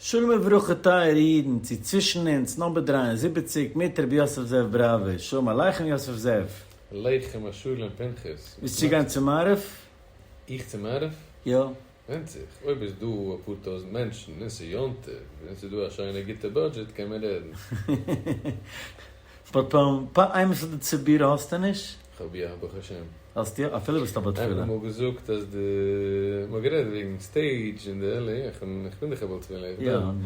שלום וברכה טייערע אידן צו צווישן אונז number 73 מיט רבי יוסף זאב בראווער, שלום עליכם יוסף זאב. עליכם השלום פנחס, ווילסט צוגיין צו מעריב? איך צו מעריב? יא. ווענדט זיך, אויב איז דא אפאר טויזנט מענטשן און ס'איז יום טוב און ס'איז דא א שיינע גוטע budget קען מען רעדן. But אימתא דציבורא האסטו נישט? כ'האב יא, ברוך השם. האסט יא? אפילו ביסט א בעל תפילה. איינער האט אמאל געזאגט אז די, מ'האט גערעדט וועגן stage און די אלע, איך בין דאך א בעל תפילה, איך דאווען.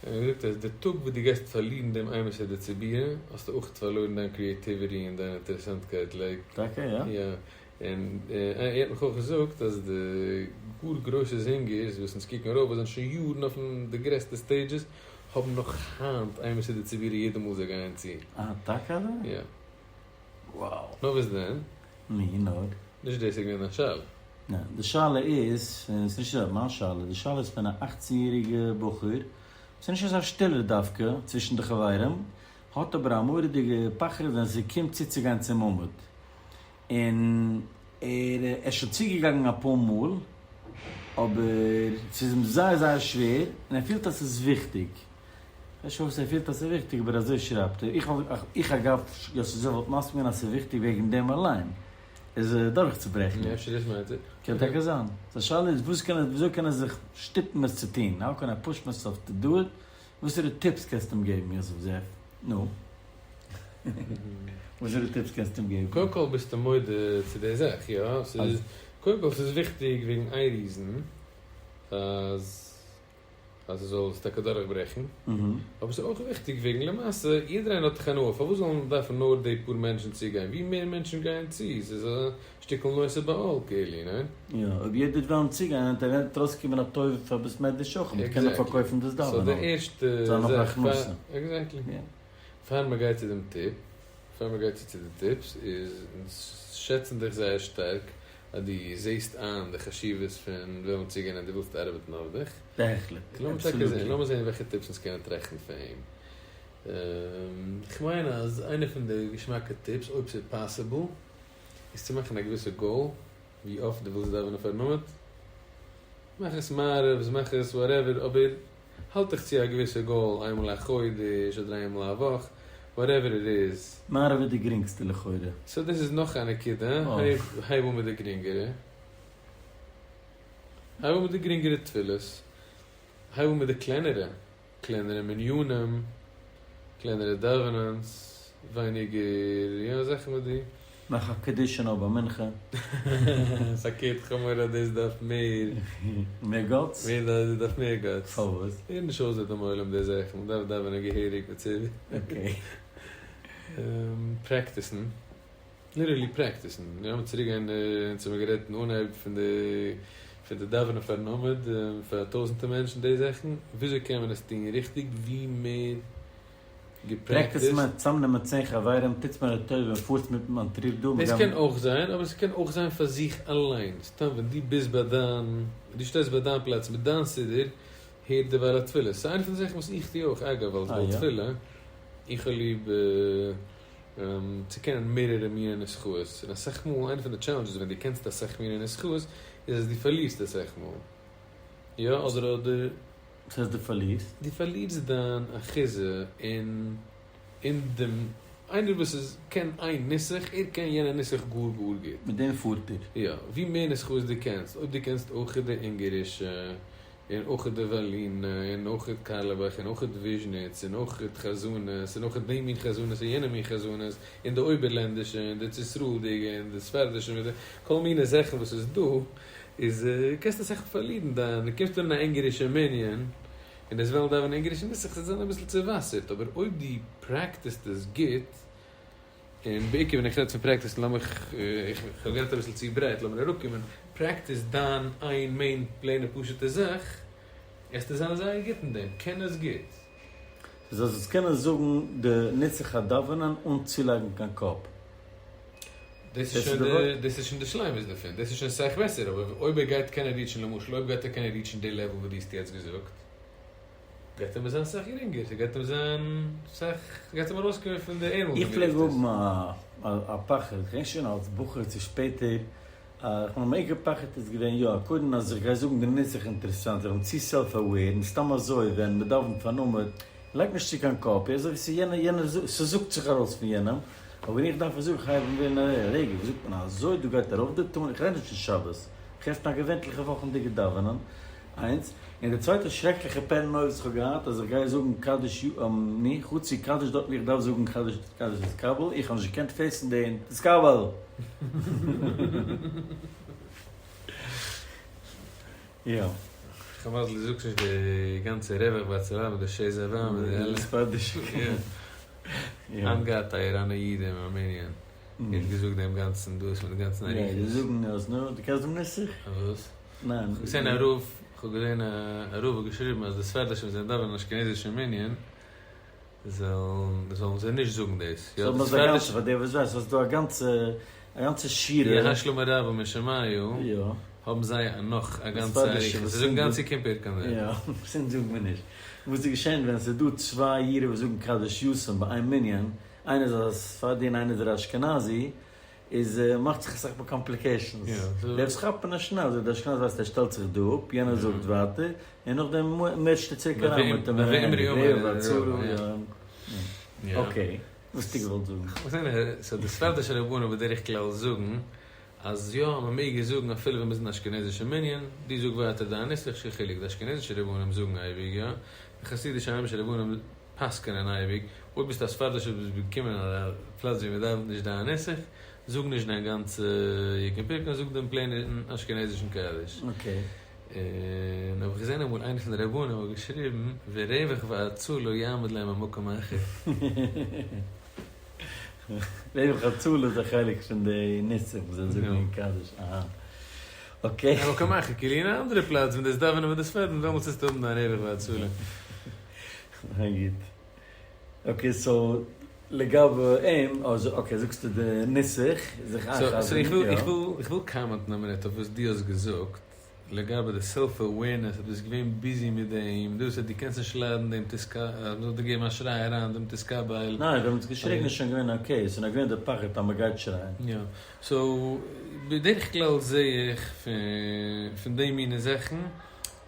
ער האט געזאגט אז די טאג וואס דו גייסט פארלירן דעם אימתא דציבורא, האסטו אויך פארלוירן דיין creativity און דיין אינטערעסאנטקייט, like. טאקע? יא? יא. און ער האט מיך אויך געזאגט אז די גאר גרויסע זינגערס וואס אונז קוקן ארויף וואס זענען שוין יארן אויפן די גרעסטע stages האבן נאך היינט אימתא דציבורא יעדע מאל זיי גייען צו. אה, טאקע אזוי? יא. Wow. נאר וואס דען? נו, נאר. נישט דאס איז געווען דיין שאלה. ניין, די שאלה איז, און ס'איז נישט מיין שאלה, די שאלה איז פון א אכצן יעריגע בחור, וואס איז נישט אזא שטילער דווקא צווישן די חברים, האט אבער א מורא'דיגע פחד ווען ס'קומט צוצוגיין צום עמוד. און ער איז שוין צוגעגאנגען אפאר מאל, אבער ס'איז אים זייער זייער שווער, און ער פילט אז ס'איז וויכטיג. כ'ווייס נישט פארוואס ער פילט אז ס'איז וויכטיג, אבער אזוי שרייבט ער. איך וואלט, איך אגב, יוסף זאב וואלט מסכים געווען אז ס'איז וויכטיג וועגן דעם אליין, עס דורכצוברעכן. יא, אפשר דאס מיינט ער. קען טאקע זיין. זיין שאלה איז, וואס קען ער, וויאזוי קען ער זיך שטופן עס צו טון? How can I push myself to do it? וואסערע tips קענסטו אים געבן, יוסף זאב? נו? וואסערע tips קענסטו אים געבן? קודם כל ביסטו מודה צו די זאך, יא? ס'איז, קודם כל ס'איז וויכטיג וועגן איין reason, אז אז ער זאל עס טאקע דורכברעכן, אבער ס'איז אויך וויכטיג וועגן למעשה, יעדער איינער האט דאך הנאה, פארוואס זאלן דארפן נאר די פאר מענטשן צוגיין? ווי מער מענטשן גייען צו, ס'איז א שטיקל נושא בעול כאילו, ניין? יא, אויב יעדער וועט וועלן צוגיין וועט עווענטועל ארויסקומען א טובה פאר בית מדרש אויך, מ'וועט קענען פארקויפן דאס דאווענען. So די ערשטע זאך פאר, exactly. פאר מען גייט צו דעם tip, פאר מען גייט צו צו די tips, איז אונז שעצן דיך זייער שטארק אז דו זעסט איין די חשיבות פון וועלן צוגיין און דו ווילסט ארבעטן אויף דיך. בהחלט, לאמיר טאקע זען, לאמיר זען וועלכע tips אונז קענען טראכטן פאר אים. כ'מיין אז איינע פון די געשמאקע tips, אויב ס'איז possible, איז צו מאכן א געוויסע goal, ווי אפט דו ווילסט דאווענען פארן עמוד. מאך עס מעריב, מאך עס whatever, אבער האלט דיך צו א געוויסע goal, איינמאל א חודש אדער איינמאל א וואך, whatever it is. מעריב איז די גרינגסטע לכאורה. So דאס איז נאך א נקודה, הייב אן מיט די גרינגערע. הייב אן מיט די גרינגערע תפילות, הייב אן מיט די קלענערע. קלענערע מנינים, קלענערע דאווענענס, ווייניגער יא זאכן וואס דו. מאך א קדיש נאר ביי מנחה. פארקערט איך האב מורא אז דאס דארף מער. מער guts? מער דאס דארף מער guts. פארוואס? הער נישט אויס דעם עולם די זאכן, מען דארף דאווענען געהעריג בציבור. Okay. פרעקטיסן. Literally פרעקטיסן. לאמיר צוריק גיין, אונז האבן גערעדט אין אנהייב פון די פון די דאווענען פארן עמוד פאר טויזענטער מענטשן די זאכן, וויאזוי קען מען עס טון ריכטיג ווי מער געפרעקטיסט. Practice מיינט צאמנעמען צען חברים, טוטס מיר א טובה און פארטס מיט מיין trip דא, דאס קען אויך זיין, אבער ס'קען אויך זיין פאר זיך אליין, סתם ווען דו ביסט ביי דיין, דו שטייסט ביי דיין פלאץ מיט דיין סידור, הערט די בעל התפילה. ס'איז איינע פון די זאכן וואס איך טו אויך, אגב, אלס בעל תפילה, איך האב ליב צו קענען מערערע מיני נוסחאות, און אסאך מאל איינע פון די challenges ווען דו קענסט אסאך מיני נוסחאות איז אז דו פארלירסט אסאך מאל, יא אדער אדער. וואס הייסט דו פארלירסט? דו פארלירסט דיין אחיזה אין אין דעם, איינער וואס איז קען איין נוסח, ער קען יענע נוסח גאר גאר גוט. מיט דעם פארט ער. יא, ווי מער נוסחאות דו קענסט, אויב דו קענסט אויך די אונגערישע, און אויך די וואלינע, און אויך קארלעבאך, און אויך וויזשניץ, און אויך חזנות, און אויך די מין חזנות און יענע מין חזנות, און די אויבערלענדישע, און די ארץ ישראל'דיגע, און די ספרדישע, מיט די כל מיני זאכן וואס איז דא, איז קענסטו אסאך פארלירן דיין, דו קומסט אן אין א אונגערישע מנין, און דאס וועלן דאווענען אונגערישע נוסח, ס'וועט זיין אביסל צעוואסערט, אבער אויב דו פרעקטיסט עס גוט, און בעיקר ווען איך רעד פון practice לאמיך, איך האב גערעדט אביסל צו ברייט, לאמיר אראפקומען, practice דיין איין main פלעינע פשוטע זאך, וועסטו זיין זייער גוט אין דעם, קען עס גוט. דו זאלסט עס קענען זאגן די נוסח הדאווענען אן צולייגן קיין קאפ. דאס איז שוין די, דאס איז שוין די שלימות דערפון, דאס איז שוין סאך בעסער, אבער אויב ער גייט קענען ריטשן למשל, אויב גייט ער קענען ריטשן די level וואס דו האסט יעצט געזאגט, גייט אים עס זיין סאך גרינגער, ס'גייט אים זיין סאך, ס'גייט אים ארויסקומען פון די ערמל איך ווי פלעג מ'רופט עס. האבן א פחד, כ'געדענק שוין אלס בחור צו שפעטער. איך מיין מיין עיקר פחד איז געווען יא, קודם אז איך גיי זאגן די נוסח אינטערעסאנט, איך בין צו self aware, און סתם אזוי ווען מ'דאווענט פארן עמוד, לייג נישט צו קיין קאפ, אזוי ווי ס'איז יענער, יענער זאגט, ס'זאגט זיך ארויס פון יענעם, אבער ווען איך דארף עס זאגן חייב איך ווערן א רגע, ווי זאגט מען אזוי, דא גייט ארויף די tone, איך רעד נישט פון שבת, איך רעד פון א געווענטליכע וואכנדיגע דאווענען, איינס, און די צווייטע שרעקליכע paranoia וואס איך האב געהאט אז איך גיי זאגן קדיש י נו, חצי קדיש דארט ווי איך דארף זאגן קדיש קדיש תתקבל, איך האב נישט געקענט face ן די תתקבל! יא. כ'האב מזל דו זאגסט נישט די גאנצע רווח והצלה מיט די שז ו מיט די אלע. ספרדישע. יא. היינט געהאט א איראנע איד אין ארמעניען. ער האט געזאגט דעם גאנצן דאס מיט די גאנצן אריכות. יא, זיי זאגן אז נו, דו קענסט דעם נוסח? וואס? ניין. כ'האב געזען א רב, כ'האב געזען א רב האט געשריבן אז די ספרדישע וואס זענען דאווענען אשכנזישע מנין זאלן זאלן זיי נישט זאגן דאס. יא, די ספרדישע. פאר דער וואס ווייסט, ס'איז דא א גאנצע א גאנצע שורה. יהא שלמה רבא משמיא, האבן זיי א נאך א גאנצע אריכות. זיי זאגן גאנץ יקום פרקין דערט. יא, וואס אונז זאגן מיר נישט. וואס איז געשען ווען ס'איז דא צוויי אידן וואס זאגן קדיש יתום ביי איין מנין, איינער איז א ספרדי און איינער איז דער אשכנזי, איז מאכט זיך אסאך מאל complications, די וואס כאפן עס שנעל, אזוי דער אשכנזי ווייסט ער שטעלט זיך דא אפ, יענער זאגט ווייטער, און נאכדעם merge ט ער צוריק אריין מיט אים אריין, okay, וואס האסטו געוואלט זאגן? so די ספרדישע רבנים בדרך כלל זאגן אז יא מען מעג עס זאגן אפילו ווען מען איז אין אשכנזישע מנין, דו זאג ווייטער דיין נוסח, נישט קיין חילוק, די אשכנזישע רבנים זאגן אייביג יא, די חסידישע היימישע רבנים פסק'ענען אייביג, אויב ביסטו א ספרדישער ביסט געקומען אין א פלאץ ווי מען דאווענט נישט דיין נוסח, זאג נישט דיין גאנצע יקום פורקן, זאג דעם plain ן אשכנזישן קדיש. און האב איך געזען אמאל איינער פון די רבנים האט געשריבן ורווח והצלה יעמוד להם במקום אחר. רווח והצלה איז א חלק פון די נוסח וואס זיי זאגן אין קדיש, אהא. okay. במקום אחר, כאילו אין א אנדערע פלאץ ווען דאס דאווענען מיט די ספרדים דעמאלטס וועסטו האבן דיין רווח והצלה. זייער גוט. okay so לגבי אים, okay זאגסטו די נוסח, זיך איינ'חזר'ן, יא. איך וויל comment ן א מינוט אויף וואס דו האסט געזאגט לגבי די self awareness אז דו ביסט געווען busy מיט דעם, דאס אז דו קענסט נישט ליידן דעם תתק אז מ'זאל דיר געבן א שריי אריין דעם תתקבל. ניין, ווען מ'האט געשריגן איז שוין געווען okay, ס'איז נאר געווען די פחד אז מ'גייט שרייען. יא, so בדרך כלל זעה איך פון די מינע זאכן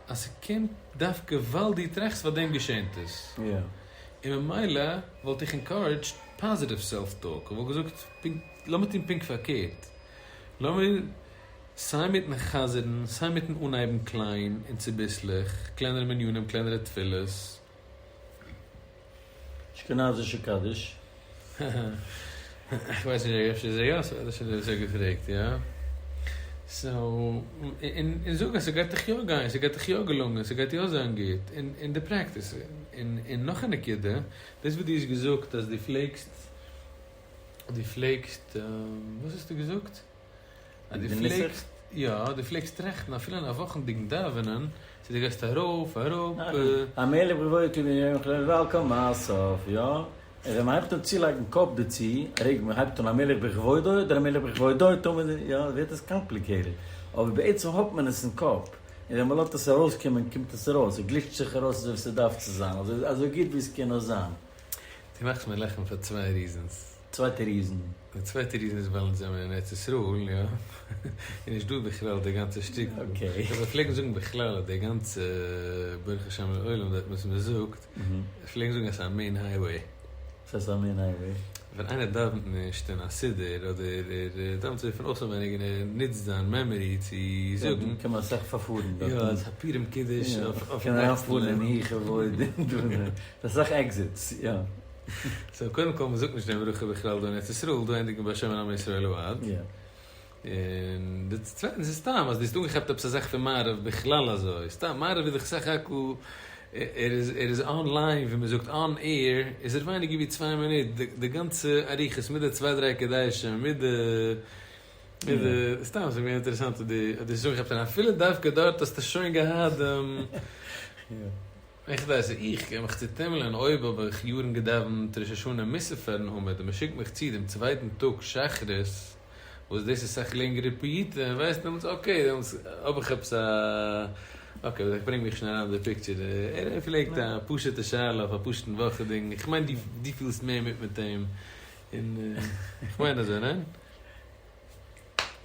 אז ס'קומט דווקא ווייל דו טראכסט פאר דעם געשענט עס. און ממילא וואלט איך encouraged positive self talk, איך וואלט געזאגט פונקט, לאמיר טון פונקט פארקערט, לאמיר סיי מיטן חזר'ן סיי מיטן אנהייבן קליין און צוביסלעך, קלענערע מנינים, קלענערע תפילות. אשכנזישע קדיש. איך ווייס נישט אפשר איז ער יא ספרדיש האט ער געפרעגט יא? so און זאג אז ס'גייט דיך יא גיין ס'גייט דיך יא געלונגען ס'גייט יא זיין גוט און די practice און נאך א נקודה דאס וואס דו האסט געזאגט אז דו פלעגסט דו פלעגסט וואס האסטו געזאגט? אז דו פלעגסט, יא, דו פלעגסט טראכטן אפילו אין א וואכנדיגן דאווענען, צו דו גייסט ארויף, אראפ. המלך בכבודו ועל כל מעשיו, יא, און ווען מען הייבט אן צולייגן קאפ דערצו, א רגע, מען הייבט אן המלך בכבודו אדער המלך בכבודו תמיד, יא, ווערט עס complicated, אבער בעצם האט מען עס אין קאפ, און ווען מען לאזט עס ארויסקומען קומט עס ארויס, עס גליטשט זיך ארויס אזוי ווי ס'דארף צו זיין, אזוי גוט ווי עס קען נאר זיין. דו מאכסט מיר לאכן פאר צוויי reasons. צווייטע reason. די צווייטע reason איז ווייל אונז זעמיר אין ארץ ישראל, יא, איז נישט דא בכלל די גאנצע שטיקל. okay. זיי פלעגן זאגן בכלל אז די גאנצע ברוך השם לעולם דארט וואס מען זאגט, פלעגן זאגן אז ס'איז א main highway. וואס הייסט א main highway? ווען איינער דאווענט נישט אין א סידור אדער ער דאווענט אזוי פון אויסענווייניג און ער נוצט זיין memory צו זאגן. קען מען אסאך פארפארן דארטן. יא, ס'איז א פורים קידוש אויפן קען אריינפארן אין היכי וואויד און דא. אסאך exits, יא. so קודם כל מ'זאגט נישט דעם ברכה בכלל דא אין ארץ ישראל, דא ענדיגט מען ביי שומר עמו ישראל לעד. און די צווייטנס איז סתם אז דו האסט אנגעכאפט עפעס א זאך פון מעריב בכלל אזוי, סתם מעריב איז דאך סך הכל ער איז ער איז online ווי מ'זאגט on air איז ער ווייניגער ווי צוויי מינוט, די גאנצע אריכות מיט די צוויי דריי קדישים מיט די מיט די סתם ס'איז געווען אינטערעסאנט אז דו האסט אנגעכאפט און אפילו דווקא דארט האסטו שוין געהאט דעם. איך ווייס איך קען מיך צוטומלען אויב האב איך יארן געדאווענט ראש השנה מוסף פארן עמוד און מ'שיקט מיך צו דעם צווייטן טאג שחרית וואס דאס איז סאך לענגערע פיוטים ווייסט דעמאלטס okay דעמאלטס האב איך עפעס א okay איך ברענג מיך שוין אריין אין די picture ער פרעגט א פשוטע שאלה אויף א פשוט'ן וואכעדיגן איך מיין דו פילסט מער מיט מיט אים און איך מיין אזוי ניין?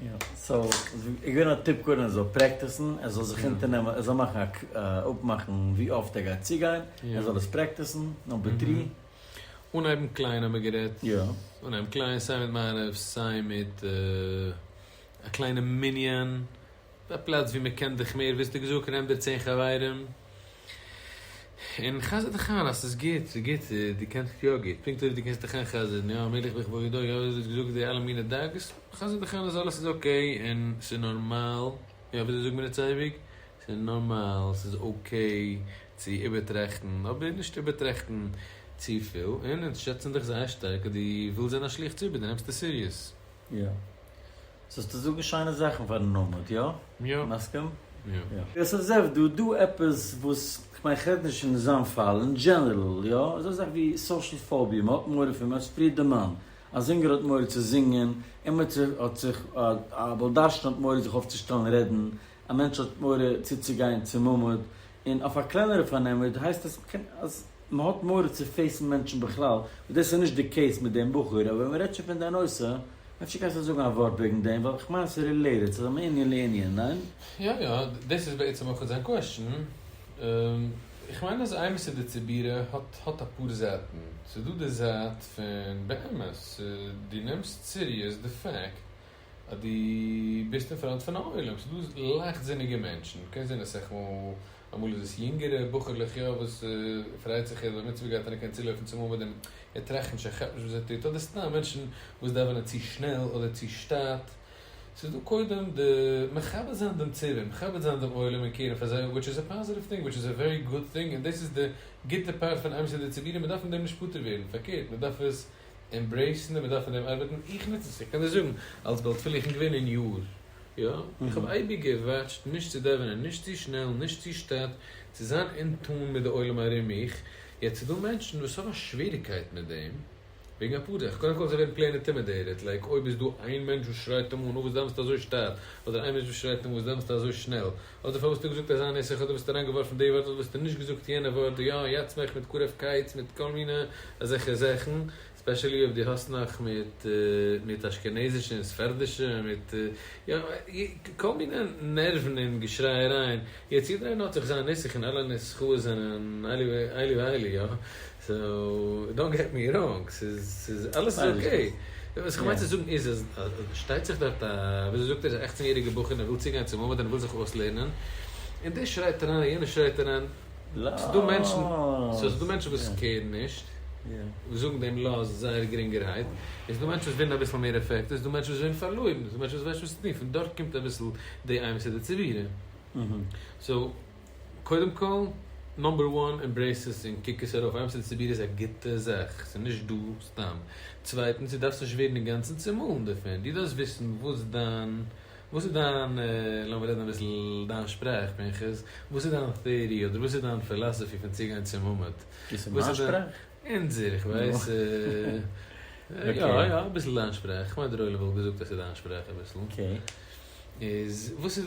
יא, so, איז געווען א tip קודם ער זאל practice ן, ער זאל זיך אונטערנעמען, ער זאל מאכן א אפמאכן ווי אפט ער גייט צוגיין, ער זאל עס practice ן, number three. אנהייבן קליין האבן מיר גערעדט. אנהייבן קליין, סיי מיט מעריב, סיי מיט א קליינע מנין, א פלאץ ווי מען קען דיך מער, ווי האסטו געזאגט, נעם דיר 10 חברים, און חזר דיך איין אז ס'איז גוט, ס'איז גוט, דו קענסט יא גוט, פונקט אזוי ווי דו קענסט דיך איינ'חזר'ן, יא, מלך בכבודו, יא, ווי האסט געזאגט די אלע מיני דאגות, חזר דיך איין אז אלעס איז okay און ס'איז נארמאל, יא, וויאזוי זאגן מיר עס אייביג? ס'איז נארמאל, ס'איז okay צו איבערטראכטן, אבער נישט איבערטראכטן צופיל, און אונז שעצן דיך זייער שטארק אז דו ווילסט זיין א שליח ציבור, דו נעמסט עס serious. יא. זאלסטו זאגן שיינע זאכן פארן עמוד, יא? יא. מסכים? יא. יוסף זאב, דא דא עפעס וואס, כ'מיין כ'רעד נישט אין זיין פאל, אין general, יא? אזא זאך ווי social phobia, מ'האט מורא פון, מ'האט פריער דערמאנט, א זינגער האט מורא צו זינגען, עמיצער האט זיך, א בעל דרשן האט מורא זיך אויפצושטעלן רעדן, א מענטש האט מורא צוצוגיין צום עמוד, און אויף א קלענערע פארנעם הייסט עס אז מען האט מורא צו face ן מענטשן בכלל, וואס דאס איז נישט די case מיט דעם בחור, אבער ווען מען רעדט שוין פון די נושא, אפשר קענסטו זאגן א ווארט וועגן דעם, ווייל איך מיין ס'איז related, ס'איז א מענין לענין, ניין? יא יא, דאס איז בעצם אויך זיין question. איך מיין אז אימתא דציבורא האט האט אפאר זייטן. ס'איז דא די זייט פון באמת, דו נעמסט serious די fact אז דו ביסט אין front פון א עולם, ס'איז דא לייכטזיניגע מענטשן, קענסט זען אסאך מאל, אמאל איז עס יונגערע בחור'לעך יא וואס פרייט זיך ער האט בר מצוה געהאט און ער קען צולויפן צום עמוד און ער טראכט נישט ער כאפט נישט וואס ער טוט, אדער סתם מענטשן וואס דאווענען צו שנעל אדער צו שטאט, ס'איז דא קודם די מכבד זיין דעם ציבור, מכבד זיין דעם עולם און care ן פאר זיי, which is a positive thing, which is a very good thing, און דאס איז די גוטע part פון אימתא דציבורא, מ'דארף פון דעם נישט פטור ווערן, פארקערט מ'דארף עס embrace ן און מען דארף פון דעם ארבעטן, איך נוץ עס, איך קען דיר זאגן, אלס בעל תפילה, איך בין געווען אין יאר, יא, איך האב אייביג גע watch ט נישט צו דאווענען, נישט צו שנעל, נישט צו שטאט, צו זיין אין tune מיט די עולם ארום מיך, יעצט ס'איז דא מענטשן וואס האבן א שוועריגקייט מיט דעם, וועגן אפאר זאכן, קודם כל זיי ווערן plain intimidated, like אויב איז דא איין מענטש וואס שרייט אים אן, נו וואס דאווענסטו אזוי שטאט, אדער איין מענטש וואס שרייט אים וואס דאווענסטו אזוי שנעל, אדער פארוואס האסטו געזאגט אזא נוסח, אדער האסטו אריינגעווארפן די ווארט, אדער האסטו נישט געזאגט יענע ווארט, יא, יצמח מיט קרב קיץ מיט כל מיני אזעלכע זאכן, especially אויב דו האסט נאך מיט מיט אשכנזישע און ספרדישע מיט יא כל מיני נערוון און געשרייערייען, יעצט יעדער איינער האט זיך זיין נוסח און אלע נוסחאות זענען אלו ואלו יא, so don't get me wrong, ס'איז ס'איז אלעס איז okay, וואס איך מיין צו זאגן איז אז שטייט זיך דארט א וויאזוי זאגט ער 18 יעריגע בחור און ער וויל צוגיין צום עמוד און ער וויל זיך אויסלערנען, און דער שרייט אריין און יענער שרייט אריין, ס'איז דא מענטשן, ס'איז דא מענטשן וואס care ן נישט, וואס זאגן דעם לאז זייער גרינגערהייט, און ס'איז דא מענטשן וואס ווערן אביסל מער affected, ס'איז דא מענטשן וואס ווערן פארלוירן, ס'איז דא מענטשן וואס ווייסן נישט וואס צו טון, פון דארט קומט אביסל די אימתא דציבורא. so, קודם כל, number one, embrace עס און קוק עס ארויף, אימתא דציבורא איז א גוטע זאך, ס'איז נישט דא סתם. צווייטנס, דו דארפסט נישט ווערן אינגאנצן צומאלן דערפון, דו דארפסט וויסן וואס דיין וואס איז דיין, לאמיר רעדן אביסל דיין שפראך פנחס, וואס איז דיין theory אדער וואס איז דיין philosophy פון צוגיין צום עמוד? דאס איז מיין שפראך? אונזער, איך ווייס, יא יא, אביסל דיין שפראך, כ'מיין דער עולם וואלט געזאגט אז ס'איז דיין שפראך אביסל. איז וואס איז,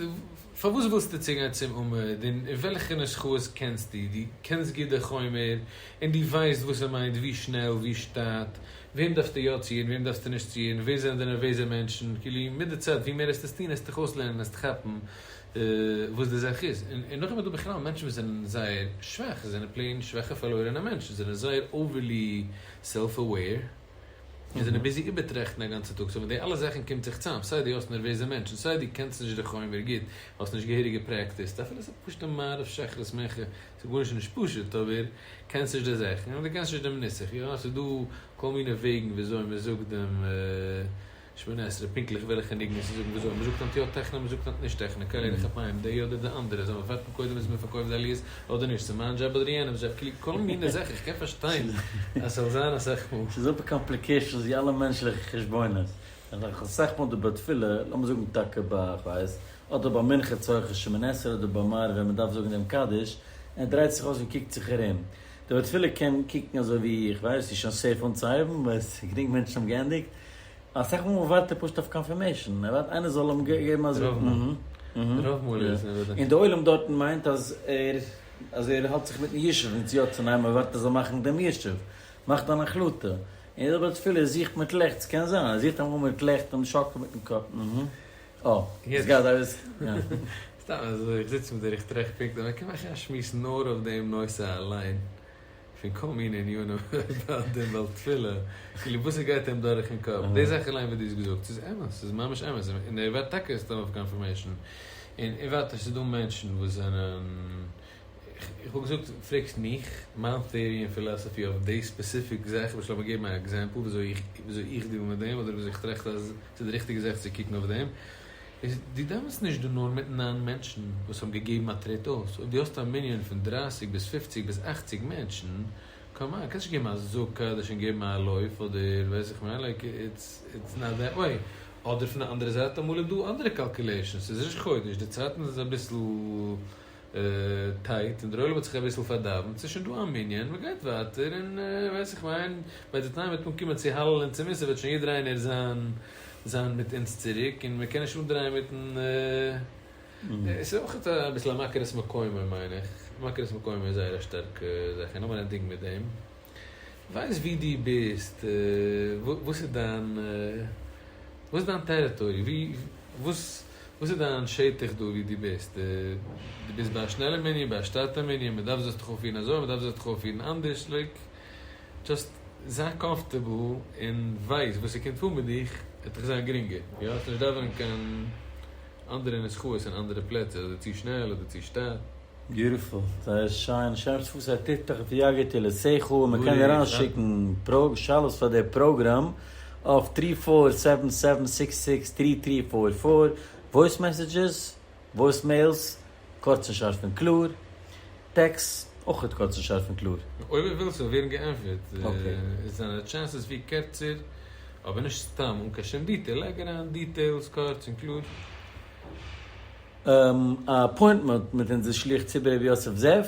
פארוואס ווילסטו צוגיין צום עמוד, און וועלכע נוסחאות קענסטו, דו קענסט גוט די חומר, און דו ווייסט וואס ס'מיינט ווי שנעל ווי שטאט, וועם דארפסטו יא צוהערן וועם דארפסטו נישט צוהערן, ווער זענען די נערוועזע מענטשן, כאילו מיט די צייט ווי מער עסט עס טון עסט דיך אויסלערנען עסט כאפן וואס די זאך איז, און נאכדעם איז דא בכלל מענטשן וואס זענען זייער שוואך, זיי זענען plain שוואכע פארלוירענע מענטשן, זיי זענען זייער overly self aware, און זענען busy איבערטראכטן א גאנצע טאג, so ווען די אלע זאכן קומט זיך צאם, סיי דו האסט נערוועזע מענטשן, סיי דו קענסט נישט די חומר גוט, האסט נישט געהעריגע practice, אפילו ס'איז פשוטע מעריב שחרית מנחה, ס'איז גארנישט נישט פשוט, אבער קענסט נישט די זאכן, און דו קענסט נישט דעם נוסח, יא, ס'איז דא כל מיני וועגן וויאזוי מ'זאגט דעם שמונה עשרה, פונקטליך וועלכע ניגון עס איז זאגן וויאזוי, מ'זאגט היינט יא תחנון, מ'זאגט היינט נישט תחנון, קל ערך אפיים, די אדער די אנדערע, זאל מען ווארטן קודם ביז מ'פארקויפט די עליות אדער נישט, ס'איז מיין דזשאב אדער יענעמ'ס דזשאב, כאילו כל מיני זאכן, איך קען פארשטיין אז ס'זאל זיין אסאך מאל. ס'איז אבער complications ווי אלע מענטשליכע חשבונות, אסאך מאל די בעל תפילה, לאמיר זאגן טאקע ביי כ'ווייס אדער ביי מנחה צורכי שמונה עשרה אדער ביי מעריב ווען מען דארף זאגן דעם קדיש, ער דרייט זיך אויס און קוקט זיך ארום. די בעל תפילה קען קוקן אזוי ווי איך ווייס, ס'איז שוין safe אנצוהייבן, ווייס גענוג מענטשן האבן געענדיגט. אסאך מאל ווארט ער פשוט אויף confirmation, ער ווארט איינער זאל אים געבן א זאג. רוב מאל. רוב מאל איז ער. און די עולם דארטן מיינט אז ער אז ער האלט זיך מיטן ישוב און צו יא צו ניין, מען ווארט ער זאל מאכן דעם ישוב. מאך דיין החלטה. און דער בעל תפילה זוכט מיט לעכט, ס'קען זיין, ער זוכט אמאל מיט לעכט און שאקלט מיטן קאפ. אה, סתם אזוי, איך זיץ מיט דיר, איך טראכט פונקט אז מען קען מאכן א שמועס נאר אויף דעם נושא אליין, פון כל מיני ענינים about דעם בעל תפילה, כאילו וואס ס'גייט אים דורך אין קאפ, די זאך אליין וואס דו האסט געזאגט, ס'איז אמת, ס'איז ממש אמת, און ער ווארט טאקע סתם אויף confirmation, און ווייטער ס'איז דא מענטשן וואס זענען, איך וואלט געזאגט, פרעגסט מיך, מיין theory און philosophy אויף די specific זאך, למשל לאמיר געבן א example וויאזוי איך וויאזוי איך deal מיט דעם, אדער וויאזוי איך טראכט אז ס'איז די ריכטיגע זאך צו קוקן אויף דעם, איז דו דאווענסט נישט דא נאר מיט ניין מענטשן וואס האבן געגעבן א טריט אויס, אויב דו האסט א מנין פון דרייסיג ביז פופציג ביז אכציג מענטשן, come on, קענסט נישט געבן א זאג קדיש און געבן א לויף אדער ווייס איך מיין, like it's it's not that way, אדער פון די אנדערע זייט אמאל איז דא אנדערע calculations, ס'איז ראש חודש, די צייטן איז אביסל tight און דער עולם האט זיך אביסל פארדאווענט, ס'איז שוין דא א מנין, מ'גייט ווייטער און ווייס איך מיין, ביי די time וועט אנקומען צו הלל און צו מוסף וועט שוין יעדער איינער זיין זיין מיט אונז צוריק און מ'קען נישט אנדרייען מיטן עס איז אויך אביסל א מכרת מקומו מיין איך, מכרת מקומו איז זייער א שטארקע זאך און לאמיר ענדיגן מיט דעם, ווייס ווי דו ביסט, וואס איז דיין וואס איז דיין territory, ווי וואס וואס איז דיין שטח דא ווי דו ביסט, דו ביסט ביי א שנעלע מנין, ביי א שטאטע מנין, מ'דארף זיך דאך אויפפירן אזוי, מ'דארף זיך דאך אויפפירן אנדערש, like just זיי comfortable און ווייס וואס ס'קומט פאר מיט דיך, וועט דיך זיין גרינגער, יא, וועסט נישט דאווענען קיין אנדערע נוסחאות אין אנדערע פלעצער, אדער צו שנעל אדער צו שטאט. Beautiful, זייער שיין, שם שפתי תפתח ותיגד תהלתך, און מען קען אריינשיקן שאלות פאר די פראגראם אויף three four seven seven six six three three four four, voice messages, voice mails, קורץ און שארף און קלאר, טעקסט, אויכעט קורץ און שארף און קלאר. אויב ער וויל ס'זאל ווערן געענטפערט, איז זיינע chances ווי קערצער, אבער נישט סתם אן קיין שום detail, לייג אריין details קורץ און קלאר. א appointment מיט אונזער שליח ציבור רבי יוסף זאב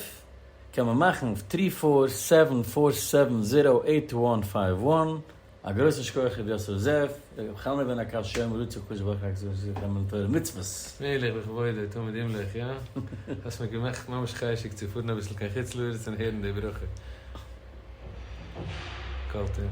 קען מען מאכן אויף three four seven four seven zero eight one five one. א גרויסן שכוח רבי יוסף זאב, רבי חנא בן עקשיא אומר רצה הקדוש ברוך הוא להקדוש ברוך הוא תורה ומצוות. מלך בכבודו תמיד ימלוך, יא? האסט מיר געמאכט ממש חשק צו פארן אביסל קיין חוץ לארץ און הערן די ברכה. כל טוב.